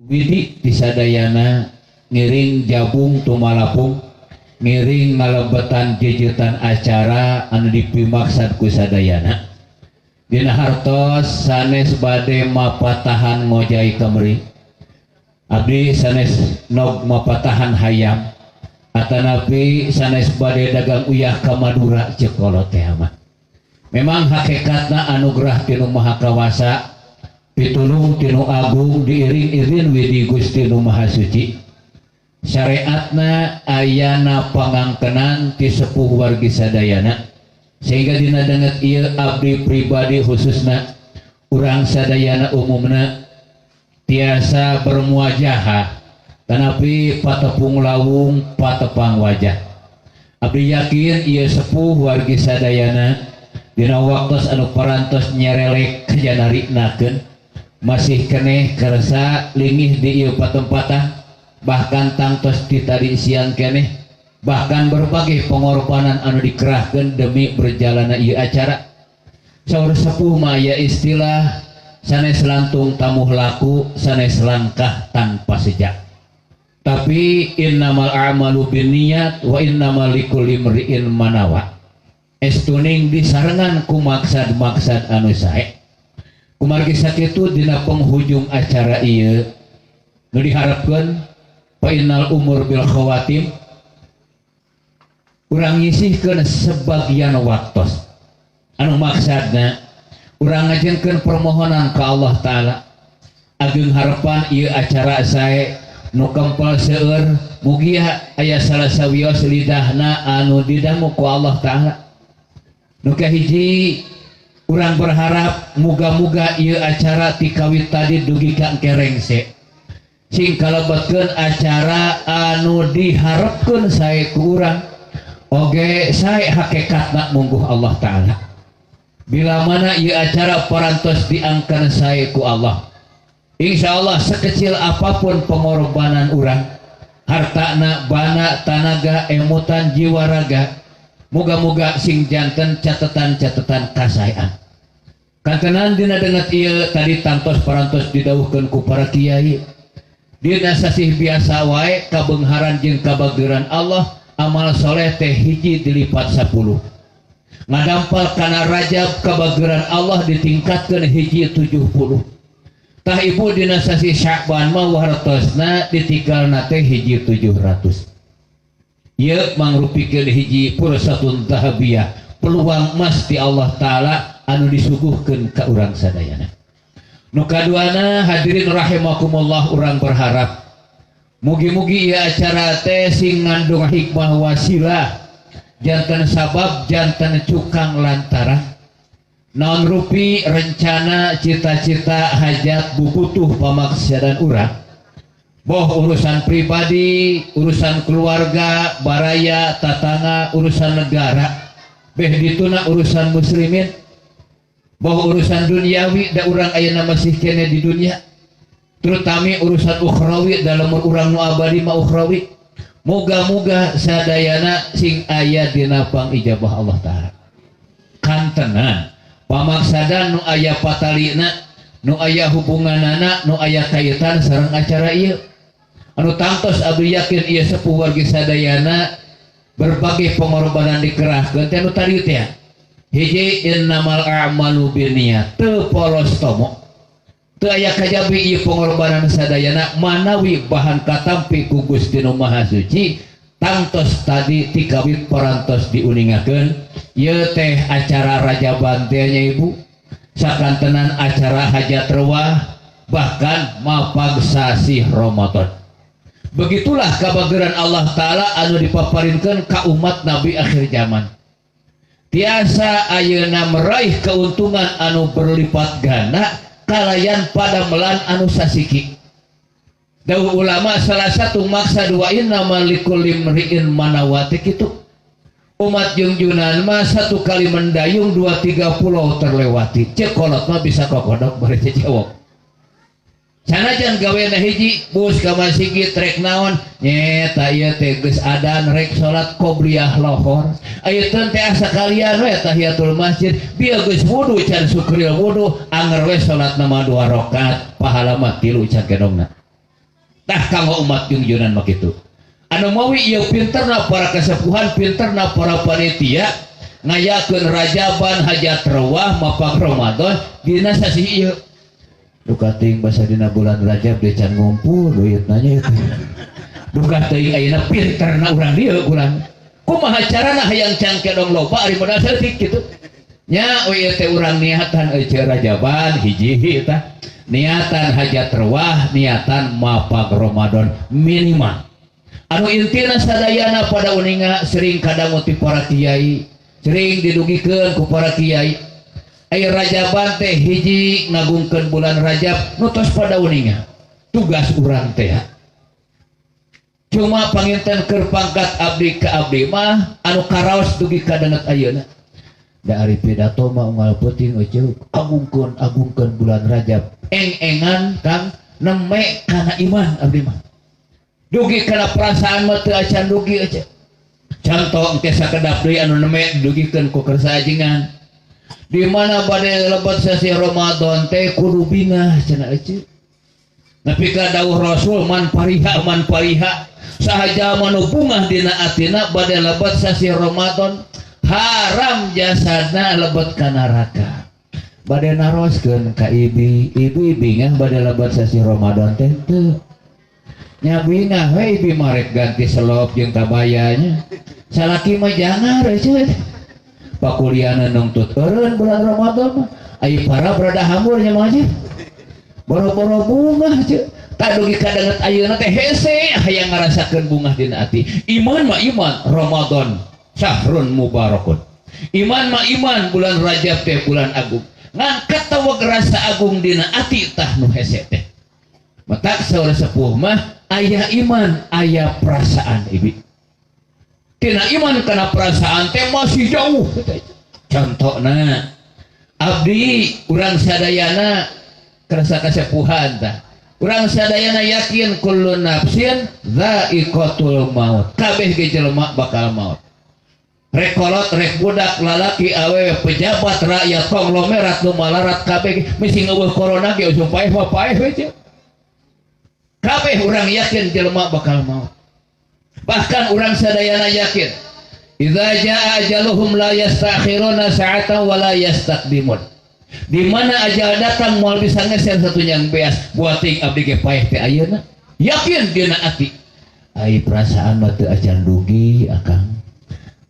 Widi disadayana ngiring jabung tumalapung ngiring ngalebetan jejetan acara anu dipimaksad ku sadayana. Dina hartos sanes bade mapatahan ngojay kamri. Abdi sanes nog mapatahan hayam atanapi sanes bade dagang uyah ka Madura ceuk kolot teh mah. Memang hakikatna anugerah tinu Maha Kawasa pitulung tinu agung diiring-iring widi Gusti Nu Maha Suci. Syariatna ayana pangangkenan ti sepuh wargi sadayana sehingga dina danget ieu abdi pribadi khususna urang sadayana umumna tiasa bermuajahah tanapi patepung lawung patepang wajah. Abdi yakin ieu sepuh wargi sadayana dina waktos anu parantos nyerelek kajanariknakeun masih keneh kersa lingih di ieu patempatan bahkan tangtos ti tadi siang keneh bahkan berbagai pengorbanan anu dikerahkeun demi berjalanna ieu acara. Saur sepuh mah aya istilah sanes lantung tamuh laku sanes langkah tanpa sejak. Tapi innamal a'malu binniyat wa innamal likulli imri'in ma nawa. Estuning disarengan ku maksad-maksad anu sae. Kumargi sakitu dina penghujung acara ieu nu diharapkeun fa innal umur bil khawatim urang nyisihkeun sebagian waktos anu maksadna urang ngajengkeun permohonan ka Allah Ta'ala ageung harapan ieu acara sae nu kempel seueur mugia aya salah sawios lidahna anu didamu ku Allah Ta'ala. Nu kahiji urang berharap muga-muga ieu acara ti kawit tadi dugi ka engke rengse sing kalebetkeun acara anu diharapkeun sae ku urang oge sae hakikatna mungguh Allah Ta'ala. Bila mana ieu acara parantos diangkeun sae ku Allah, insyaallah sekecil apapun pengorbanan urang, hartana, bana, tanaga, emutan, jiwa raga, muga-muga sing janten catatan-catatan kasaean. Kantenan dina denget ieu tadi tangtos parantos didawuhkeun ku para kiai. Dina sasih biasa wae kabeungharan jeung kabageran Allah, amal soleh teh hiji dilipat 10. Ngadampal kana Rajab kabageran Allah ditingkatkeun hiji 70. Tah ibu dina sasih Sya'ban mah wartosna ditinggalna teh hiji 700. Ieu mangrupikeun hiji fursatun dhahabiyah, peluang emas ti Allah Ta'ala anu disuguhkeun ka urang sadayana. Nu kaduana hadirin rahimakumullah, urang berharap mugi-mugi ieu acara teh sing ngandung hikmah wasilah, janten sabab janten cukang lantaran naon rupi rencana cita-cita hajat bubutuh pamaksadan urang, boh urusan pribadi, urusan keluarga, baraya, tatangga, urusan negara, beh dituna urusan muslimin, boh urusan duniawi da urang ayeuna masih kene di dunia, terutama urusan ukhrawi dalam urang nu abadi ma ukhrawi. Moga-moga sadayana sing aya dina pangijabah Allah Ta'ala. Kantenan pamaksadan nu aya patalina, nu aya hubunganana, nu aya kaitan sareng acara ieu anu tangtos abdi yakin ieu sepuh wargi sadayana berbagai pengorbanan dikerahkeun teh nu tadi teh hiji innamal a'malu binniyat, teu polos tomo teu aya kajabi ieu pengorbanan sadayana manawi bahan katampi ku Gusti Nu Maha Suci. Tangtos tadi tikawit parantos diuningakeun ieu teh acara Rajaban teh nya ibu, sakantenan acara hajat rewah bahkan mapag sasih Ramadan. Begitulah kabageran Allah Ta'ala anu dipaparinkeun ka umat Nabi akhir zaman. Tiasa ayeuna meraih keuntungan anu berlipat ganda kalayan pada melan anu sasiki. Dawuh ulama salah satu maksad wa inna likulli imri'in ma nawa kitu. Umat jungjunan mah satu kali mendayung 2-3 pulau terlewati. Cek kolot mah bisa kokodok bari cecewok. Sanajan gawena hiji bus ka masjid rek naon nyeta ieu teh geus adan rek salat qobliyah lohor. Ayeuna teh asa kalian we tahiyatul masjid bieu geus wudu can sukril wudu anger we salat nama 2 rakaat pahala mah 3 can kedongna. Tah kanggo umat jungjunan mah kitu. Anu mawi ieu pinterna para kasepuhan, pinterna para panitia ngayakeun rajaban hajat rewah mapag Ramadan dina sasih ieu. Duka teuing basa dina bulan Rajab deui can ngumpul duitna nya itu. Duka teuing ayeuna pinterna urang dieu urang. Kumaha carana hayang cangkedong loba ari modal saeutik kitu. Nya we ieu teh urang niatan euceu rajaban hiji tah. Niatan hajat rewah, niatan mapag Ramadan minimal. Anu intina sadayana pada uninga sering kadangu ti para kiai, sering didugikeun ku para kiai. Ai rajaban teh hiji ngagungkeun bulan Rajab nu tos pada uninga. Tugas urang teh. Cuma panginten keur pangkat abdi ka abdi mah anu karaos dugi ka danget ayeuna. Da ari pidato mah unggal peuting euceu agungkeun agungkeun bulan Rajab. Eng-engan Kang neme kana iman abdi mah. Dugi kana perasaan mah teu acan dugi euceu. Contoh engke sakedap deui anu neme dugikeun ku kersa ajengan. Di mana bade lebet sasih Ramadan teh kudu bingah cenah euceu. Nepi ka dawuh Rasul man pariha saha jalma nu bungah dina atina bade lebet sasih Ramadan haram jasadna lebet ka neraka. Bade naroskeun ka ibi, ibi bingah bade lebet sasih Ramadan teh teu. Nya bingah we ibi marek ganti selop jeung kabayanya. Salaki mah jangar euceu. Pakuliana nungtut eureun bulan Ramadan mah. Ai para berada hambur nya mah aja. Boro-boro bungah ceu. Tak dugi kadanget ayeuna teh hese hayang ngarasakeun bungah dina ati. Iman mah iman Ramadan syahrun mubarakun. Iman mah iman bulan Rajab teh bulan agung. Ngan katawag rasa agung dina ati tah nu hese teh. Matak saur sepuh mah aya iman aya perasaan ibi. Tina iman kana perasaan teh masih jauh. Contohna abdi urang sadayana kerasa kasepuhan tah. Urang sadayana yakin kullu nafsin dzaiqatul maut. Kabeh ge jelema bakal maut. Rek kolot rek budak lalaki awewe pejabat rakyat konglomerat nu malarat kabeh misi eueuh corona ge ujung paeh mah paeh we ceu. Kabeh urang yakin jelema bakal maut. Bahkan urang sadayana yakin idza jaa ajaluhum la yastakhiruna sa'atan wa la yastaqdimun. Di mana ajal datang moal bisa ngeser satu yang beas buating abdi ge paeh teh ayeuna. Yakin dina ati. Ai perasaan mah teu acan dugi akang.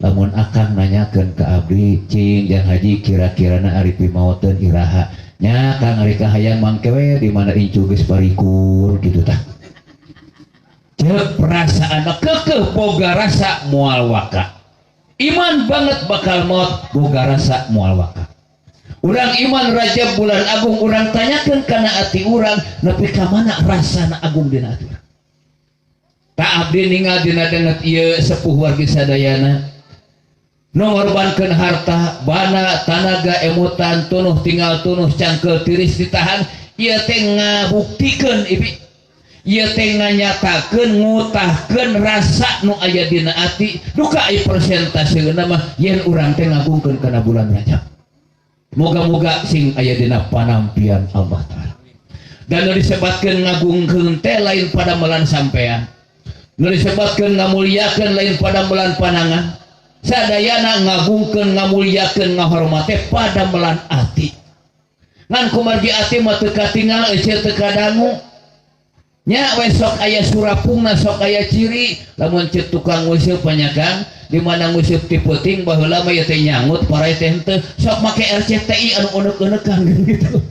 Lamun akang nanyakeun ka abdi cing jang haji kira-kirana ari pimaoteun iraha. Nya kang ari kahayang mangke we di mana incu geus parikur kitu tah. Ceuk perasaan kekeh boga rasa moal waka. Iman banget bakal maut boga rasa moal waka. Urang iman Rajab bulan agung urang tanyakeun kana ati urang nepi ka mana rasana agung dina ati urang. Tak abdi ningal dina danget ieu sepuh wargi sadayana nu ngorbankeun harta, bana, tanaga, emutan, tunuh tinggal tunuh cangkeul tiris ditahan ieu teh ngabuktikeun ibi. Ieu teh nganyatakeun ngutahkeun rasa nu aya dina ati duka ai persentaseuna mah yen urang teh ngagungkeun kana bulan Rajab. Moga-moga sing aya dina panampian Allah Ta'ala. Dan nu disebatkeun ngagungkeun teh lain pada melan sampean. Nu disebatkeun ngamuliakeun lain pada melan panangan. Sadayana ngagungkeun ngamuliakeun ngahormate pada melan ati. Ngan kumargi ati mah teu katingal euceu teu kadangu. Nya we sok aya surapungna sok aya ciri lamun ceuk tukang nguseup panyagang di mana nguseup ti peuting baheula mah ieu teh nyangut parai teh henteu sok make RCTI anu uneuk-uneukan gitu.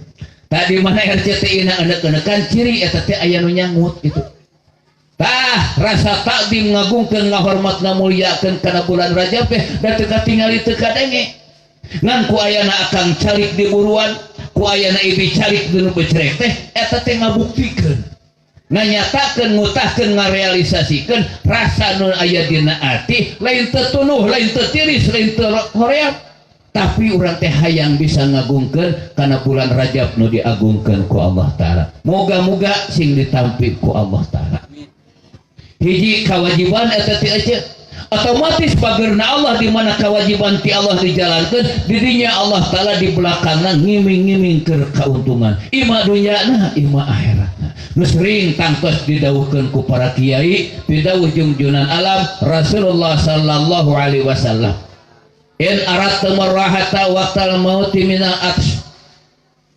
Tah di mana RCTI na uneuk-uneukan ciri eta teh aya nu nyangut gitu. Tah rasa takdim ngagungkeun ngahormat ngamuliakeun kana bulan Rajab teh da teu katingali teu kadenge. Ngan ku ayana akang calik di buruan, ku ayana ibi calik di nu becerek teh eta teh ngabuktikeun. Nganyatakeun ngutahkeun ngarealisasikeun rasa nu aya dina ati lain teu tunuh lain teu tiris lain teu hoream tapi urang teh hayang bisa ngagungkeun kana bulan Rajab nu diagungkeun ku Allah Ta'ala. Moga-moga sing ditampi ku Allah Ta'ala. Hiji kewajiban eta teh ece otomatis pagerna Allah di mana kewajiban ti Allah dijalankeun didinya Allah Ta'ala di belakangna ngiming-ngiming keur kauntungan ima dunyana ima akhiratna. Nu sering tangtos didawuhkeun ku para kiai, pidawuh jungjunan alam Rasulullah sallallahu alaihi wasallam. In aradtum rahata waqtal mauti minal ats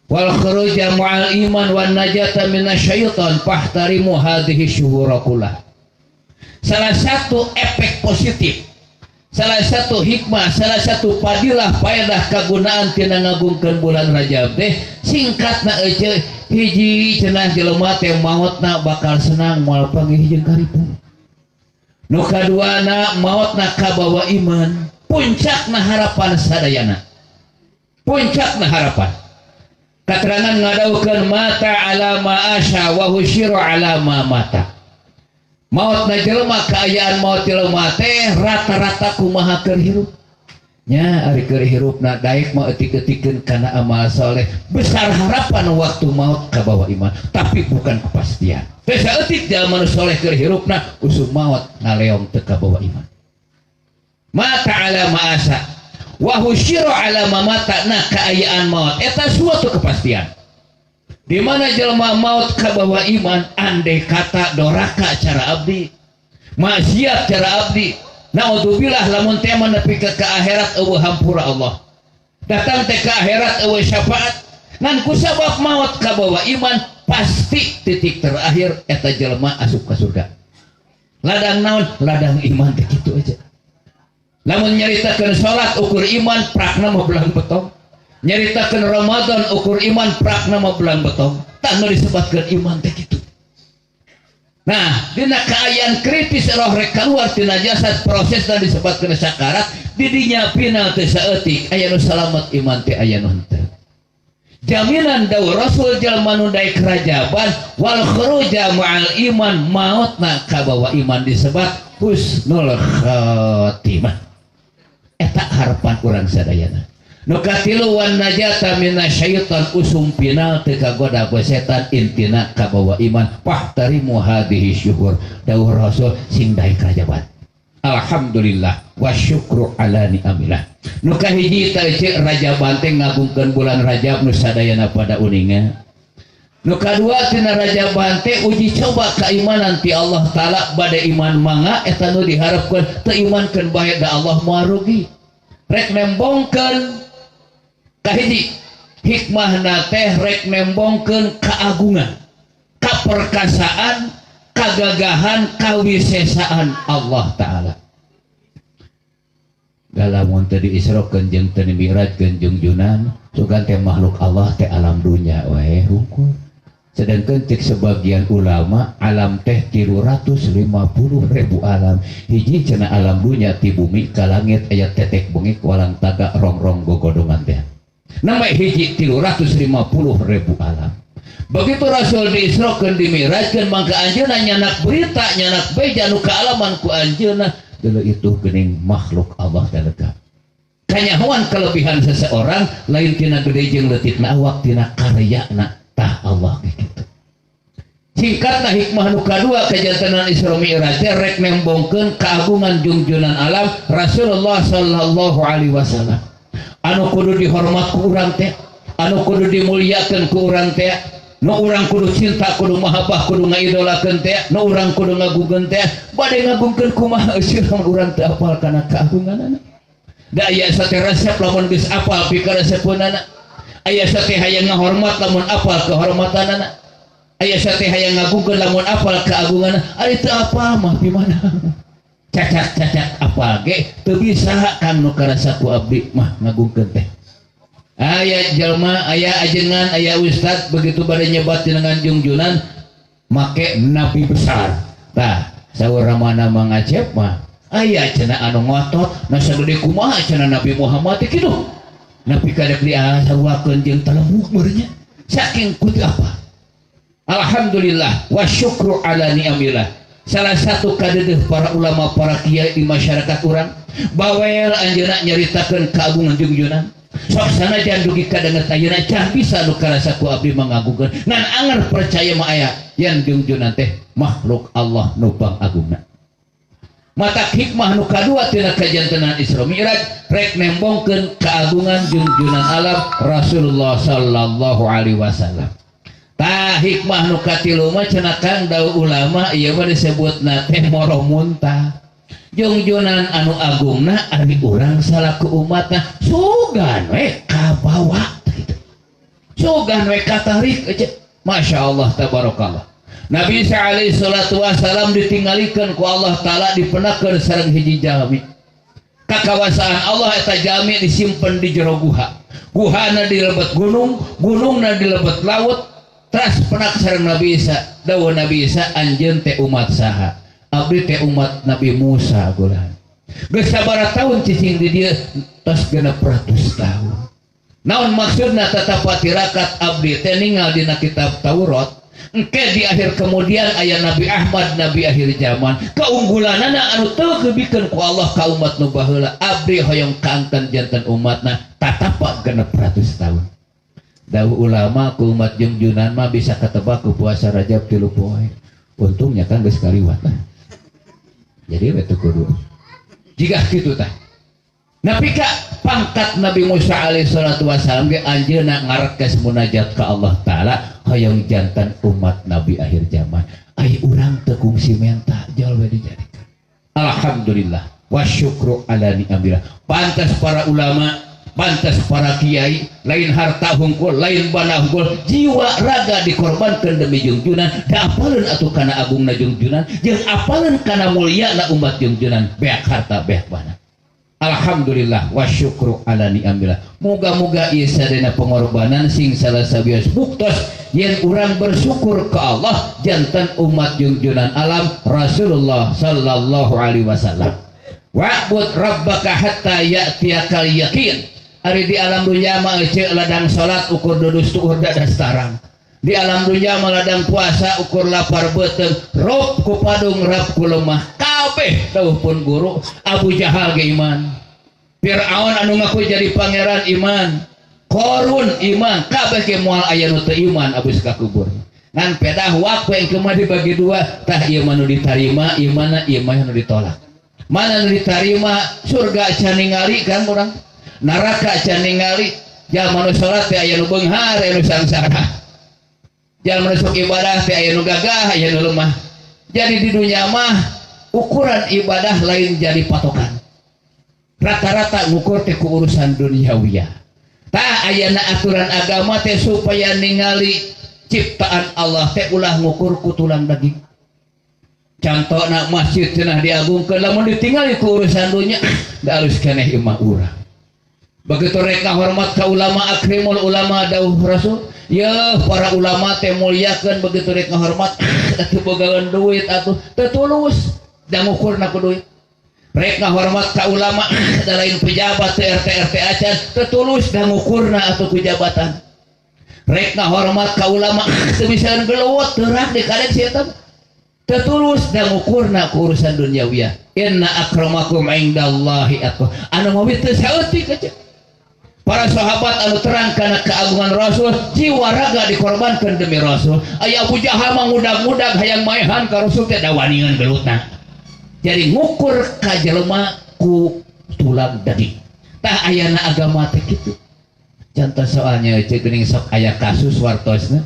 wal khuruja ma'al iman wan najata minasyaiton fahtarimu hadhihi syuhura kullah. Salah satu efek positif, salah satu hikmah, salah satu fadilah faedah kagunaan tina ngagungkeun bulan Rajab teh singkatna euceu hiji cenah jelema teh maotna bakal senang moal panggih jeung karipu. Nu kaduana maotna kabawa iman, puncakna harapan sadayana. Puncakna harapan. Katerangan ngadaukeun mata ala ma asya wa husyira ala ma mata. Maotna jelema kaayaan maot jelema teh rata-rata kumaha keur hirup. Nya ari keur hirupna daek mah eutik-eutikeun kana amal soleh, besar harapan waktu maot kabawa iman, tapi bukan kepastian. Teh saeutik jalma nu soleh keur hirupna usum maot ngaleong teu kabawa iman. Mata ala ma asa wa husyira ala ma mata, nah kaayaan maot eta suatu kepastian. Di mana jelma maut kabawa iman, andai kata doraka cara abdi, maksiat cara abdi, naudzubillah lamun teh nepi ka akhirat eueuh hampura Allah. Datang teh ka akhirat eueuh syafaat, ngan kusabab maut kabawa iman pasti titik terakhir eta jelma asup ka surga. Ladang naon? Ladang iman teh kitu aja. Lamun nyaritakeun salat ukur iman prakna mah belang betong. Nyaritakeun Ramadan ukur iman prakna mah belang betong. Tah nu disebutkeun iman teh kitu. Nah, dina kaayaan kritis roh rek kaluar tina jasad prosesna disebutkeun sakarat, di dinya final teh saeutik aya nu salamet iman teh aya nu henteu. Jaminan dawuh Rasul jalma nu daek rajaban wal khuruja ma'al iman, maotna kabawa iman disebat husnul khatimah. Eta harapan urang sadayana. Nu katilu wan najata minasyaiton usum final teu kagoda ku setan intina kabawa iman fahtarimu hadhihi syuhur dawuh Rasul sing daek rajaban. Alhamdulillah wa syukru ala ni'amillah. Nu kahiji teh rajaban teh ngagungkeun bulan Rajab nu sadayana pada uninga. Nu kadua tina rajaban teh uji coba keimanan ti Allah Taala bade iman mangga eta nu diharapkeun teu imankeun bae da Allah moal rugi. Rek nembongkeun kahiji hikmahna teh rek nembongkeun keagungan, kaperkasaan, kagagahan, kawisesaan Allah Ta'ala. Lamun teu diisrokeun jeung teu dimi'rajkeun jungjunan, sugan teh makhluk Allah teh alam dunya wae hungkul. Sedangkan cek sebagian ulama alam teh 350.000 alam. Hiji cenah alam dunya ti bumi ka langit aya tetek bengek walang taga rongrong gogodongan teh. Nama hiji 350.000 alam. Begitu Rasul diisrokeun dimi'rajkeun mangka anjeunna nyanak berita nyanak beja nu kaalaman ku anjeunna deuleu itu geuning makhluk Allah teh lega. Kanyahoan kelebihan seseorang lain tina gede jeung leutikna awak tina karyana tah Allah gitu. Singkatna hikmah nu kadua kajantenan Isra Mi'raj teh rek nembongkeun keagungan jungjunan alam Rasulullah sallallahu alaihi wasallam. Anu kudu dihormat ku urang teh, anu kudu dimuliakeun ku urang teh, nu urang kudu cinta, kudu mahabbah, kudu ngaidolakeun teh, nu urang kudu ngagungkeun teh, bade ngagungkeun kumaha euseun urang teu apal kana keagunganana. Da aya sate resep lamun geus apal pikaresepeunana. Aya sate hayang ngahormat lamun apal kehormatanana. Aya sate hayang ngagungkeun lamun apal keagunganana. Ari teu apal mah di mana? Cacak-cacak apal ge teu bisa kang nu karasa ku abdi mah ngagungkeun teh. Aya jelma, aya ajengan, aya ustad begitu bade nyebat dengan jungjunan make nabi besar. Tah, saur ramana mangacep mah aya cenah anu ngotot, na sagede kumaha cenah Nabi Muhammad teh kitu. Nabi kadek diasawakeun jeung talembuk meureunnya. Saking kudu apa? Alhamdulillah wa syukru ala ni'amillah. Salah satu kadedeuh para ulama para kiai di masyarakat urang bawel anjeunna nyaritakeun keagungan jungjunan. Sok sanajan dugi kadanget ayeuna can bisa nu karasa ku abdi mangagungkeun ngan anger percaya mah aya yen jungjunan teh makhluk Allah nu pangagungna. Mata hikmah nu kadua tina kajantenan Isra Mi'raj rek nembongkeun keagungan jungjunan alam Rasulullah sallallahu alaihi wasallam. Tah hikmah nu katilu mah cenah Kang dawuh ulama ieu mah disebutna teh moroh muntah. Jungjunan anu agungna ari urang salaku umatna sugan we kabawa kitu. Sugan we katarik aja. Masya Allah tabarakallah. Nabi Isa alaihi salatu wasalam ditinggalikeun ku Allah Ta'ala dipenakeun sareng hiji jalmi. Kakawasaan Allah eta jalmi disimpen di jero guha. Guhana di lebet gunung, gunungna di lebet laut. Teras penak sareng Nabi Isa. Dawuh Nabi Isa anjeun teh umat saha? Abdi teh umat Nabi Musa gulan. Geus sabaraha tahun cicing di dieu? Tos 600 tahun. Naon maksudna tatapa tirakat abdi teh ningal dina kitab Taurat? Engke di akhir kemudian aya Nabi Ahmad, Nabi akhir zaman. Keunggulanana anu teu kebikeun ku Allah ka umat nu baheula. Abdi hoyong kaangkan janten umatna tatapa 600 tahun. Dawuh ulama ku umat jungjunan mah bisa ketebak ku puasa Rajab 3 poe. Untungnya kan geus kaliwat lah. Jadi we teu kudu. Jika kitu tah. Nabi ka pangkat Nabi Musa alaihi salatu wasalam ge anjeunna ngarekes munajat ka Allah Ta'ala hoyong jantan umat Nabi akhir zaman. Ai urang teu kungsi menta jol we dijadikan. Alhamdulillah wa syukru ala ni'amillah. Pantas para ulama, pantas para kiai, lain harta hungkul, lain bana hungkul, jiwa raga dikorbankan demi jungjunan. Da apaleun atuh kana agungna jungjunan, jeung apaleun kana mulyana umat jungjunan, beak harta beak bana. Alhamdulillah wa syukru ala ni'amillah. Moga-moga ieu sadayana pengorbanan sing salah sabios buktos yen urang bersyukur ke Allah jantan umat jungjunan alam Rasulullah sallallahu alaihi wasallam. Wa'bud rabbaka hatta ya'tiyakal yaqin. Ari di alam dunya mah ece ladang salat ukur dudus tuur dadas tarang. Di alam dunya mah ladang puasa ukur lapar beuteung, rob ku padung rab ku lemah. Kabeh dawuh pun guru Abu Jahal ge iman. Fir'aun anu ngaku jadi pangeran iman. Korun iman, kabeh ge moal aya nu teu iman abus ka kubur. Ngan pedah waktu yang kumaha dibagi dua, tah ieu mah nu ditarima, ieu mana ieu mah nu ditolak. Mana nu ditarima surga can ningali kan urang. Neraka can ningali, jalma nu salat teh aya nu beunghar, aya nu sangsara. Jalma nu sok ibadah teh aya nu gagah, aya nu lemah. Jadi di dunia mah ukuran ibadah lain jadi patokan. Rata-rata ngukur teh ku urusan duniawiyah. Tah ayana aturan agama teh supaya ningali ciptaan Allah teh ulah ngukur ku tulang daging. Cantona masjid cenah diagungkeun lamun ditingali ku urusan dunya da alus keneh imah urang. Begitu rek ngahormat ka ulama akrimul ulama dawuh Rasul, ya para ulama teh muliakeun begitu rek ngahormat atuh bogaeun duit atuh teu tulus da ngukurna ku duit. Rek ngahormat ka ulama da lain pejabat teu RT RT acan teu tulus da ngukurna atuh ku jabatan. Rek ngahormat ka ulama teu bisa geluwet teu rak di kadek si eta teu tulus da ngukurna ku urusan duniawiyah. Inna akramakum indallahi atqakum. Anu mawi teu saeutik aja. Para sahabat anu terang kana keagungan Rasul, jiwa raga dikorbankan demi Rasul. Aya Abu Jahal mah ngudag-ngudag hayang maehan ka Rasul teh dawanian gelutna. Jadi ngukur ka jelema ku tulang daging. Tah ayana agama teh kitu. Contoh soalnya ceuk geuning sok aya kasus wartosna.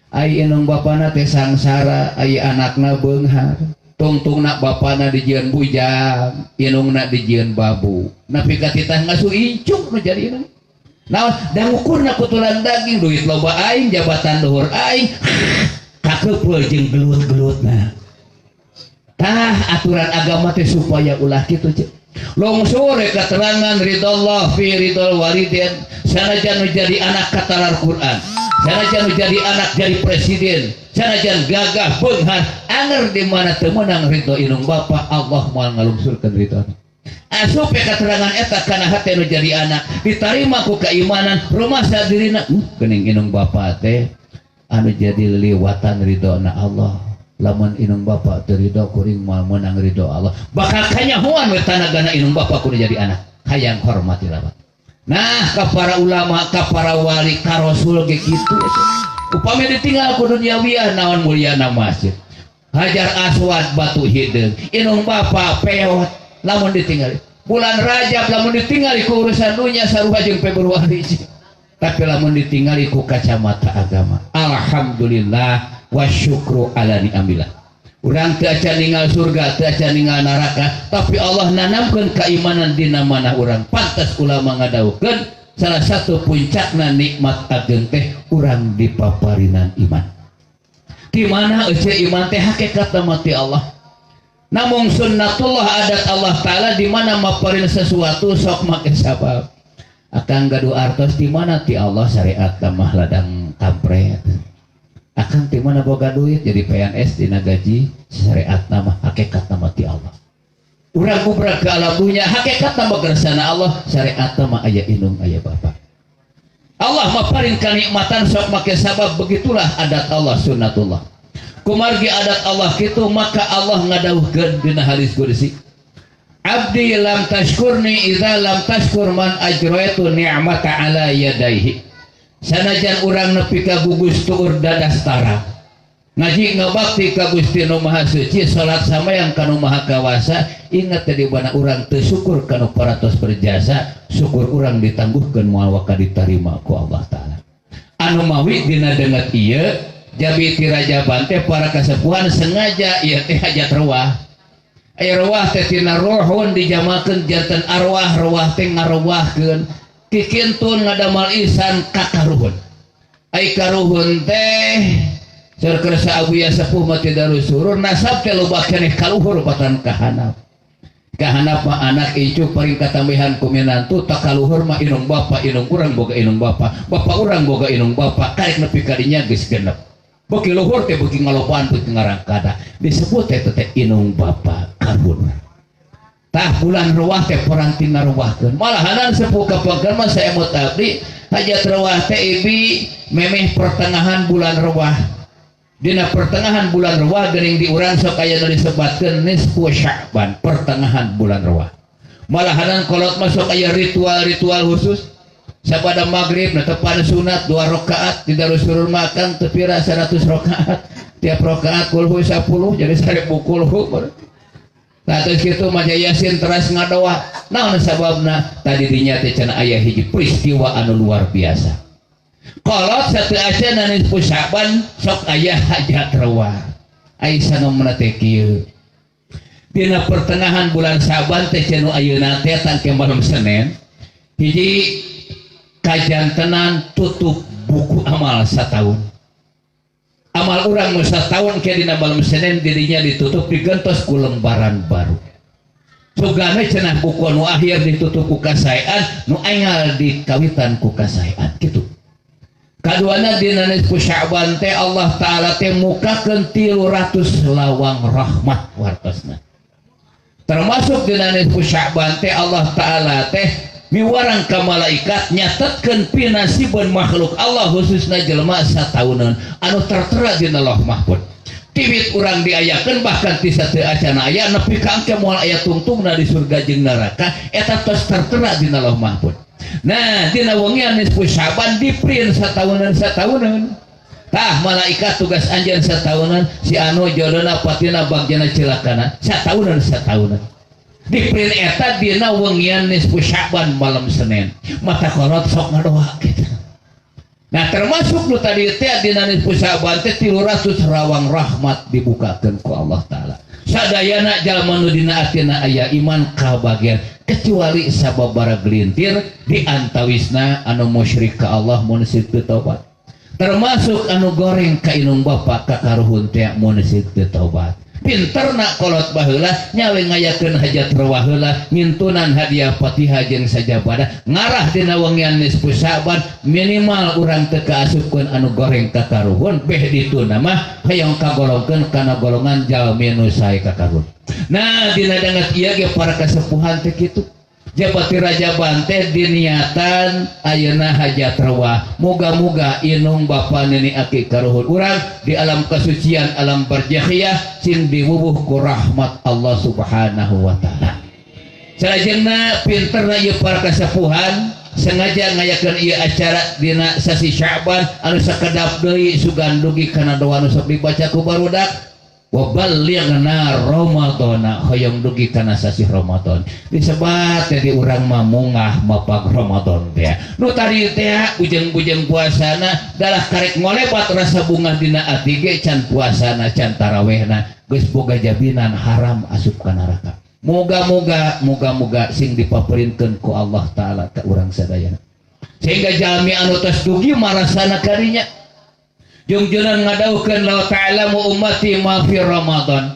Ai indung bapana teh sangsara, ai anakna beunghar. Tungtungna bapana dijieun bujang, indungna dijieun babu. Nepi ka titah ngasuh incuk nu jadi indung. Naon da ngukurna ku tulang daging, duit loba aing, jabatan luhur aing, kakeupeuh jeung gelut-gelutna. Tah aturan agama teh supaya ulah kitu ceuk. Lungsur keterangan ridallah fi ridal walidin, sanajan nu jadi anak katalar Quran, sanajan nu jadi anak jadi presiden, sanajan gagah beunghar, anger di mana teu meunang ridho indung bapa, Allah moal ngalungsurkeun ridhona. Asup keterangan eta kana hate nu jadi anak ditarima ku keimanan rumasa dirina, geuning indung bapa teh anu jadi liliwatan ridhona Allah. Lamun indung bapa teu ridho kuring moal meunang ridho Allah. Bakal kanyahoan we tanagana indung bapa kudu jadi anak. Hayang hormati lawan. Nah, ka para ulama, ka para wali, ka rasul ge kitu. Upami ditinggal ku duniawiah naon mulyana masjid. Hajar Aswad batu hideung, indung bapa peot lamun ditinggal. Bulan Rajab lamun ditinggal ku urusan dunya sarua jeung Februari. Tapi lamun ditinggali ku kacamata agama, alhamdulillah wa syukru ala ni'amillah. Urang teu acan ninggal surga, teu acan ninggal neraka, tapi Allah nanamkeun keimanan dina manah urang. Pantas ulama ngadawuhkeun salah satu puncakna nikmat ageng teh urang dipaparinan iman. Di mana euceu iman teh hakikatna mah ti Allah. Namun sunnatullah adat Allah Ta'ala di mana maparin sesuatu sok make sabab. Akang gaduh artos di mana ti Allah syariat mah ladang kampret. Akang di mana boga duit jadi PNS dina gaji syariat mah hakikat mah ti Allah. Urang kubrak ke alam dunia hakikat mah kersana Allah syariat mah aya indung aya bapa. Allah maparin kanikmatan sok make sabab, begitulah adat Allah sunnatullah. Kumargi adat Allah kitu maka Allah ngadawuhkeun dina hadis qudsi. Abdi lam tashkurni idza lam tashkur man ajraitu ni'mata ala yadaihi. Sanajan urang nepi ka gugus tuur dadas tara. Ngaji ngabakti ka Gusti Nu Maha Suci, salat samayang ka Nu Maha Kawasa, ingat teh di mana urang teu syukur ka nu paratos berjasa, syukur urang ditangguhkeun moal waka ditarima ku Allah Taala. Anu mawi dina denget ieu jabi ti Rajaban teh para kasepuhan sengaja ieu teh hajat ruah. Aya ruah teh tina ruhun dijamakeun janten arwah, ruah teh ngaruahkeun. Kikintun ngadamal ihsan ka karuhun. Ai karuhun teh seur kersa abuya sepuh mah teu darus surur nasab teh loba keneh kaluhur batan kahanap. Kahanap mah anak incu paling katambihan ku minantu, tak kaluhur mah indung bapa, indung urang boga indung bapa, bapa urang boga indung bapa, karek nepi ka dinya geus genep. Beuki luhur teh beuki ngalopaan beuki ngarangkada. Disebut teh teh indung bapa karuhun. Tah bulan ruah teh poranti ngaruahkeun. Malahanan sepuh kapengker mah saemut abdi hajat ruah teh ibi memeh pertengahan bulan ruah. Dina pertengahan bulan ruah geuning di urang sok aya nu disebatkeun nisfu Sya'ban, pertengahan bulan ruah. Malahanan kolot mah sok aya ritual-ritual khusus. Sabada maghrib netepan sunat 2 rakaat di Darussurur makan teu pira 100 rakaat. Tiap rakaat kulhu 10 jadi 1000 kulhu. Nah terus kitu maca Yasin teras ngadoa. Naon sababna? Tadi dinya teh cenah aya hiji peristiwa anu luar biasa. Kolot satu acan nisfu Sya'ban sok aya hajat ruah. Ai sanomna teh kieu. Dina pertengahan bulan Sya'ban teh cenah ayeuna teh tangke malam Senin. Hiji kajantenan tutup buku amal sataun. Amal urang nu sataun ke dina malam Senin dirinya ditutup digentos ku lembaran baru. Sugana cenah buku nu akhir ditutup ku kasaean, nu enggal dikawitan ku kasaean kitu. Kaduana dina nisfu Sya'ban teh Allah Ta'ala teh mukakeun 300 lawang rahmat wartosna. Termasuk dina nisfu Sya'ban teh Allah Ta'ala teh miwarang ka malaikat nyatetkeun pinasibeun makhluk Allah khususna jelema sataunan anu tertera dina Lauh Mahfuz. Tiwit urang diayakeun bahkan ti sateu acana aya nepi ka angke moal aya tungtungna di surga jeung neraka eta tos tertera dina Lauh Mahfuz. Nah dina wengian nisfu Sya'ban diprint sataunan sataunan. Tah malaikat tugas anjeun sataunan si anu jodona patina bagjana cilakana sataunan sataunan. Diprint eta dina wengian nisfu Sya'ban malam Senin. Mata kolot sok ngadoa kitu. Nah termasuk nu tadi teh dina nisfu Sya'ban teh 300 rawang rahmat dibukakeun ku Allah Ta'ala. Sadayana jalma nu dina atina aya iman kabagian kecuali sababara gelintir di antawisna anu musyrik ka Allah mun teu taubat. Termasuk anu goreng ka indung bapa ka karuhun teh mun teu taubat. Pinterna kolot baheula nyawe ngayakeun hajat ruah heula ngintunan hadiah Fatihah jeung sajabada ngarah dina wengian nisfu Sya'ban minimal urang teu kaasupkeun anu goreng ka karuhun beh dituna mah hayang kagolongkeun kana golongan jalmi nu sae ka karuhun. Nah dina danget ieu ge para kasepuhan teh kitu. Japati Rajaban teh diniatan ayeuna hajat ruah. Moga-moga inung bapa nini aki karuhun urang di alam kesucian alam barzakhiyah cing diwuwuh ku rahmat Allah Subhanahu wa taala. Salajengna pinterna ieu para kasepuhan sengaja ngayakeun ieu acara dina sasi Sya'ban anu sakedap deui sugan dugi kana doa nu sok dibaca ku barudak. Wa ballighna Ramadhana hoyong dugi kana sasih Ramadan. Disebat teh di urang mah mungah mapag Ramadan teh. Nu tadi teh ujeng-ujeng puasana dalah karek ngolebat rasa bunga dina ati ge can puasana can tarawehna geus boga jaminan haram asup ka neraka. Moga-moga moga-moga sing dipapelinkeun ku Allah Taala ka urang sadayana. Sehingga jalmi anu tos dugi marasana karinya jungjunan ngadaukeun la ta'lamu ummati ma fi Ramadan.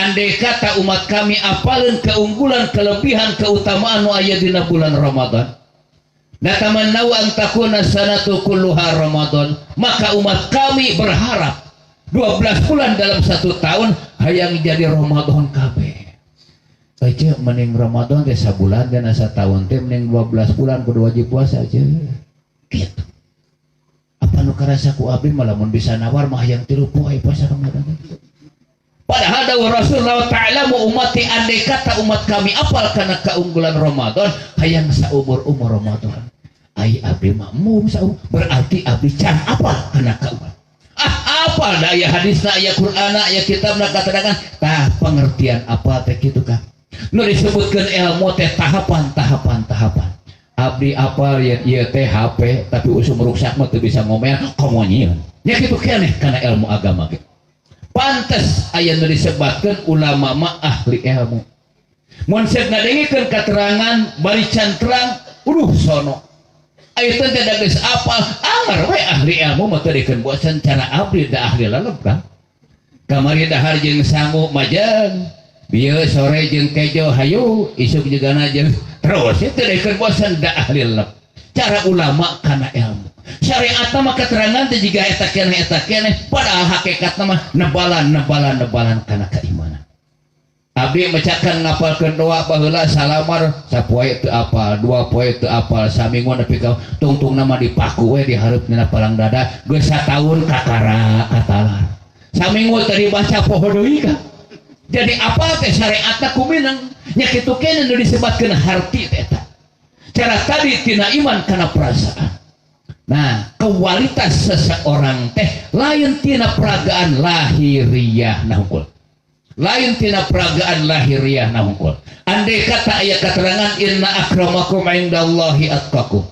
Andai kata umat kami apaleun keunggulan, kelebihan, keutamaan nu aya dina bulan Ramadan. Natamannau an takuna sanatu kulluha Ramadan. Maka umat kami berharap 12 bulan dalam satu tahun hayang jadi Ramadan kabeh. Aja mending Ramadan teh sabulan dina sataun teh mending 12 bulan kudu wajib puasa aja. Gitu. Apa nu karasa ku abdi mah lamun bisa nawar mah hayang 3 poe puasa Ramadan. Padahal dawuh Rasulullah ta'lamu ummati andai kata umat kami apal kana keunggulan Ramadan hayang saumur-umur Ramadan. Ai abdi mah mung saumur berarti abdi can apal kana keunggulan. Ah apal da aya hadisna aya Qur'anna aya kitabna katerangan tah pengertian apa teh kitu kah. Nu disebutkeun ilmu teh tahapan tahapan tahapan. Abdi apal yen ieu teh HP tapi usum ruksak mah teu bisa ngomel komo nyieun. Nya kitu keneh kana ilmu agama ge. Pantes aya nu disebatkeun ulama mah ahli ilmu. Mun seuk ngadengikeun katerangan bari can terang uduh sono. Aya teh da geus apal anger we ahli ilmu mah teu dikeun bosen cara abdi da ahli lalep kan. Kamari dahar jeung sangu majeng. Bieu sore jeung kejo hayu isuk jegana jeung terus itu dikeun bosen da ahli lep. Cara ulama kana ilmu. Syariat mah keterangan teh jiga eta keneh padahal hakikatna mah nebalan nebalan nebalan kana keimanan. Abdi mecakan ngapalkeun doa baheula salamar sapoe teu apal, dua poe teu apal, saminggu nepi ka tungtungna mah dipaku we di hareup dina palang dada geus sataun kakara katalar. Saminggu teh dibaca poho deui ka. Jadi apa teh syariatna kuminang nya kitu keneh nu disebatkeun harti teh eta. Cara tadi tina iman kana perasaan. Nah, kualitas seseorang teh lain tina peragaan lahiriah nah hungkul. Lain tina peragaan lahiriah nah hungkul. Andai kata aya keterangan inna akramakum indallahi atqakum.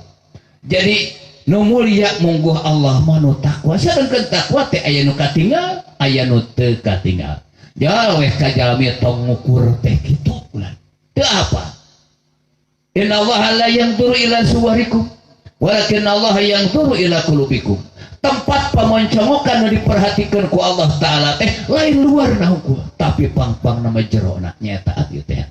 Jadi nu mulia mungguh Allah mah nu takwa. Sedengkeun takwa teh aya nu katinggal, aya nu teu katinggal. Jauh ka jalmi tong ngukur teh kitu ulah. Teu apa? Innallaha la yanzuru ila suwarikum walakin Allah yanzuru ila qulubikum. Tempat pamoncongokan nu diperhatikeun ku Allah Taala teh lain luar na hukum, tapi pang-pang nama jerona nyaeta abdi teh.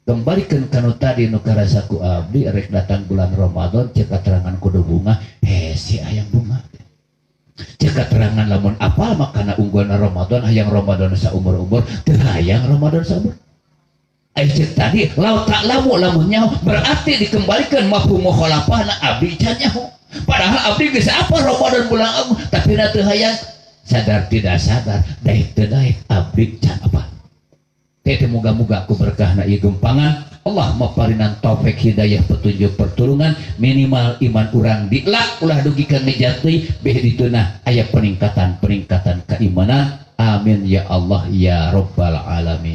Kembalikeun ka nu tadi nu karasa ku abdi rek datang bulan Ramadan cek katerangan kudu bunga, hese hayang bunga. Cek katerangan lamun apal makana unggulna Ramadan hayang Ramadan saumur-umur teu hayang Ramadan saumur. Ai cek tadi laut tak lamu lamun nyaho berarti dikembalikan mafhum mukhalafahna abdi can nyaho. Padahal abdi geus apa Ramadan bulan Agung tapi na teu hayang sadar tidak sadar daek teu daek abdi can apa. Teh moga-moga ku berkahna ieu gempangan Allah maparinan taufik hidayah petunjuk pertulungan minimal iman urang dilak ulah dugi ka ngejateuy beh ditunah aya peningkatan-peningkatan keimanan. Amin ya Allah ya rabbal alamin.